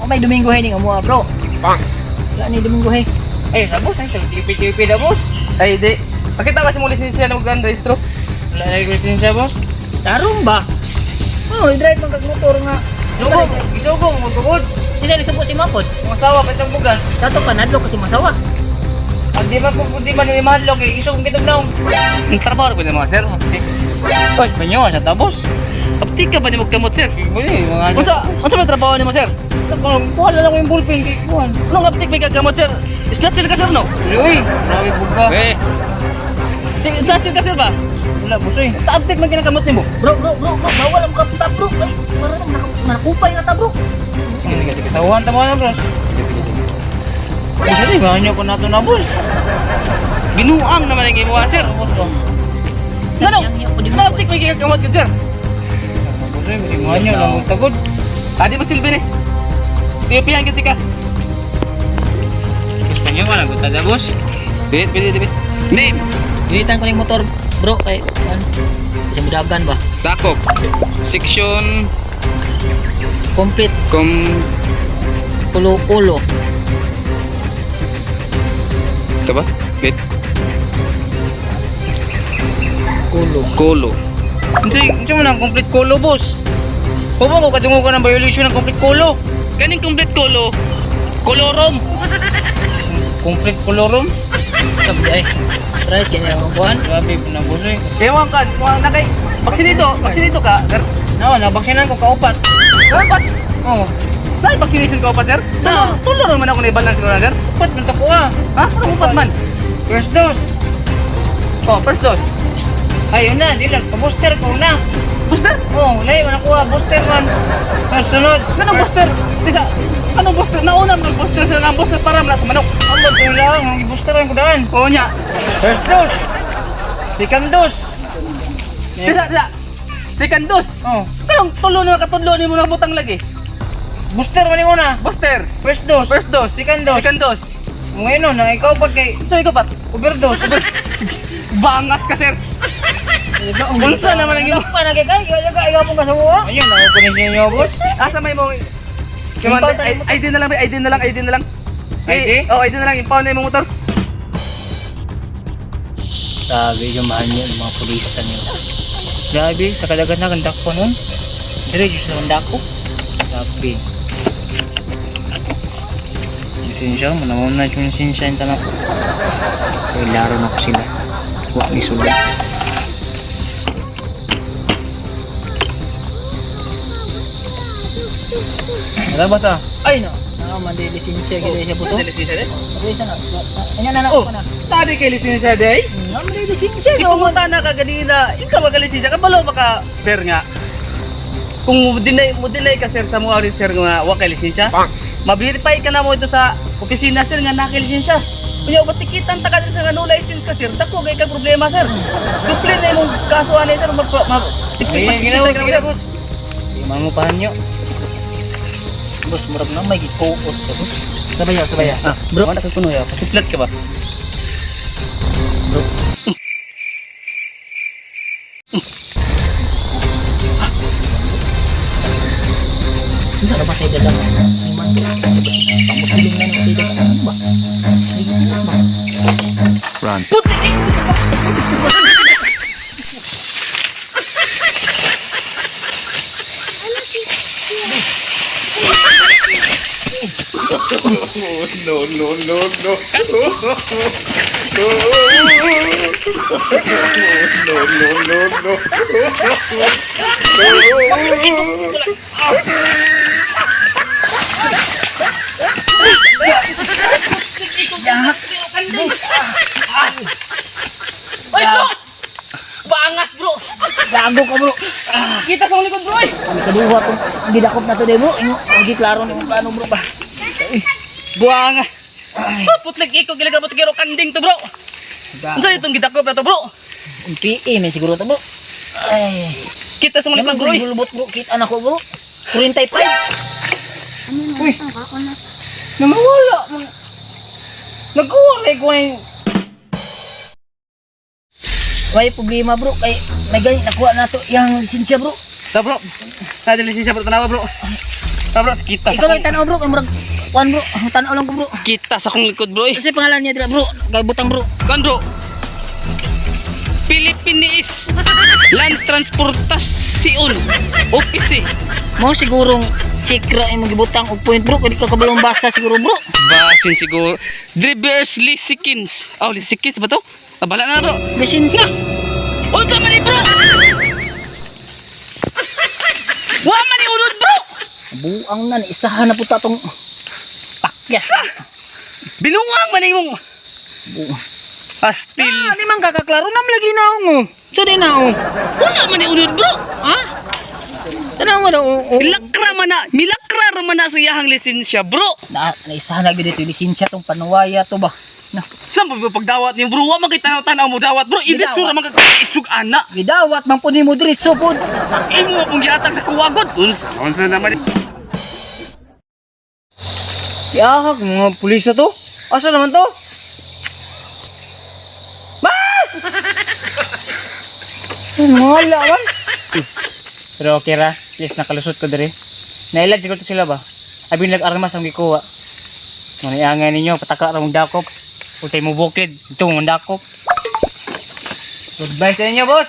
O may Domingo hey ni nga mua, bro. Wala ni Domingo hey. Ay, sa boss, ay, sa tipi-tipi na, boss. Ay, di. Pakita ka sa mong lisensya na mag registro. Wala na yung lisensya, boss. Tarong ba? Oh, i-drive man kag motor nga. Sugo, isugo, mo tugod. Sila ni subo si Mapod. Ang asawa, pitong bugas. Tato pa nadlo kasi masawa. Ang di man po, di man yung mahadlok, eh. Isog kitong naong. Ang trabaho ko mga sir. Ay, banyo, sa tapos. Aptik ka ba ni magkamot, sir? Buli, mga Unsa ba trabaho nimo, sir? Kuha na lang ko yung ballpen, kay kuhan. Anong aptik may kagamot, sir? Snatcher ka, sir, no? Uy, grabe buga. Eh. Sige, snatcher ka, sir ba? Wala, boss, eh. Taaptik man kinakamot nimo. Bro, bro, bro, bro, bawal ang kapunta, bro. Ay, para nang nakupay na ta, bro. Sige, sige, sige. Sawahan tama na, bros. Boss, ano, banyo ko na to na, boss. Ginuang naman ang imo, sir. Boss, ba? Ano? Taaptik may kinakamot ka, sir. Boss, eh, hindi banyo lang ang tagod. Adi mo silbi ni. Tiyopihan kasi ka. Boss, banyo ka na, gutada, boss. Dili, dili, dili. Name. Gilitan ko na yung motor, bro, kay ano? Sa mudagan ba? Dakop. Section Complete com kulo-kulo. Ito ba? Wait. Kulo. Kolo. Hindi, hindi mo nang complete colo, boss. Huwag mo ko kadungo ka ng violation ng complete colo. Kaning complete kolo. Kolorom. Complete colorum? Sabi ay. Try kanya ang kuan. Grabe na, boss, eh. Ewan ka, kung na kay vaksinito, vaksinito ka, sir. No, nabaksinan ko kaupat. Dapat Oh, Dahil vaccination ka pa, sir? Na. Tulo, tulo naman ako na i-balance ko na, sir. upat man to ko ah. Ha? Anong upat man? First dose. Oh, first dose. Ay, yun na, di lang. Pa-booster ko na. Booster? Oh, lahi, wala kuha. Booster man. Tapos sunod. Anong booster? Tisa, anong booster? Nauna mga booster sir, ang booster para mala sa manok. Ang magkong lang, ang i-boosteran ko daan. Oo niya. First dose. Second dose. Tisa, tisa. Second dose. Oh, Anong tulo na katudlo ni mo na butang lagi? booster man yung una. Booster. First dose. First dose. Second dose. Second dose. Ngayon nun, ang ikaw pa kay Ito ikaw pat. overdose. Bangas ka, sir. Unsa naman ang imo? Pa na kay kay, ikaw pong kasawa. Ayun, ako kunin niyo, boss. Asa may mo? Impound na yung ID na lang, ID na lang, ID na lang. ID? Oh, ID na lang. Impound na yung motor. Grabe, yung mahal niyo, yung mga pulista niyo. Grabe, sa kalagan na, gandak ko nun. Diretso sa gandak ko. Grabe. Lisensya, manamaw na yung lisensya yung tanak. Kaya laro na ko sila. Wa ni sulod. Wala ba sa? Ay no. Ah, man di lisensya gid siya buto. Lisensya din? Sabi siya na. Anya na na Oh, ko na. tadi kay lisensya day. Ah, man di lisensya no. Ipumunta na ka ganina, ikaw ka lisensya ka balo baka sir nga. Kung mo deny ka sir sa mga rin sir nga wa kay lisensya. Ma-verify ka na mo ito sa opisina sir nga na kay lisensya. Kunya matikitan ta ka sa nga no license ka sir, dako kay ka problema sir. Duple na imong kaso ani sir mag ma, Ay, ginawa, ka na, sige sir. na, boss. Di man mo pahan nyo. Boss, murag na may gikuot sa boss. Sabay ya, sabay ya. Ah, Bro. Wala ka kuno ya. Pasiplat ka ba? Bro. Unsa ra ba kay dalang? Ay man. Pamusulong na nang kay ano ba? Ay, gikuot ba? Run. Puti! No, no, no, no. No, no, no, no. Oy, bro! Bangas, bro! Gago ka, bro. Kita sa likod, bro! eh. Kami kaduha tong gidakop na to day, bro. Ingo, ang klaro ni mong plano, bro ba. Buanga. Ah, putlig iko gilaga mo tigero kanding to, bro. Unsa itong gidakop na to, bro? Ang PE may siguro to, bro. Ay. Kita sa likod, Naman bro. eh. gulbot, bro. Kita na ko, bro. 45. Uy! Namawala! Nagkuha na ko yung... May problema, bro. Kay may gani nakuha na to yang lisensya, bro. Ta, bro. Sa lisensya bro tanawa, bro. Ah, bro, kita sa Ikaw lang akong, tanaw bro, kay murag kuan bro, tanaw lang ko bro. kita sa akong likod bro eh. Ano pangalan niya dira bro? Kay butang bro. Kan bro. Philippines Land Transportation Office eh. Mo sigurong check ra imong gibutang og point bro, kay di ka kabalong basa siguro bro. Basin siguro. Drivers Lisikins. Oh, Lisikins ba to? Ah, bala na bro. Lisensya. Unsa man ni bro? Wa man ni unod bro. Buang na ni isahan na puta tong pakyas. Sa! Binuang man imong Buang. pastil. Ah, di man kakaklaro nam lagi na oh. So di na oh. Wala man ni unod bro. Ha? Tanaw mo daw oh. Oh. Milakra man na, milakra ra man na sa iyahang lisensya bro. Na naisahan na gyud dito lisensya tong panuwaya to ba. Na, Saan ba pagdawat ni bro? Wa man kay tanaw-tanaw mo dawat bro. Idetso ra man kag itsug ana. Gidawat man pud nimo diretso pud. Imo akong gihatag sa kuwagod. Unsa unsa naman ni? Yahak, mga pulis na to. Asa naman to? Mas! Wala man. Pero okay ra, at least nakalusot ko diri. Nailad siguro to sila ba? Abi nag-armas ang gikuha. Maniangan ninyo, pataka ra mong dakop. Utay mo bukid, ito mong dakop. Goodbye sa inyo, boss.